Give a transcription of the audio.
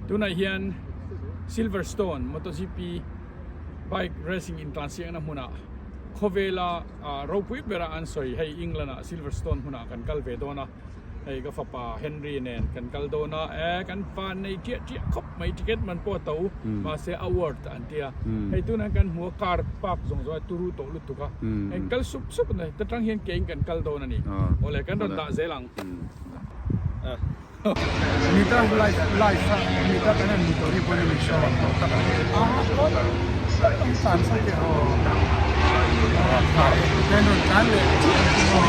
Tunah hian Silverstone MotoGP bike racing intlansiakna hmunah khawvela ropui bera an sawi hei England ah Silverstone hmunah kan kal ve dawn a, hei ka fapa Henry nen kan kal dawn a, e kan van nei chiah chiah khawp mai ticket man pawh a to mahse a worth an tia, hei tunah hian kan hmu a car park zawng zawng a turu tawh lutuk a, hei kal sup sup a ni, ta tang hian keiin kan kal dawn a ni, awle kan rawn dah zel ang. Mita live live a mita kan han hmu tawh hi pawn a ni saw a tan sa te aw kan rawn tlan leh chiah ang chu maw.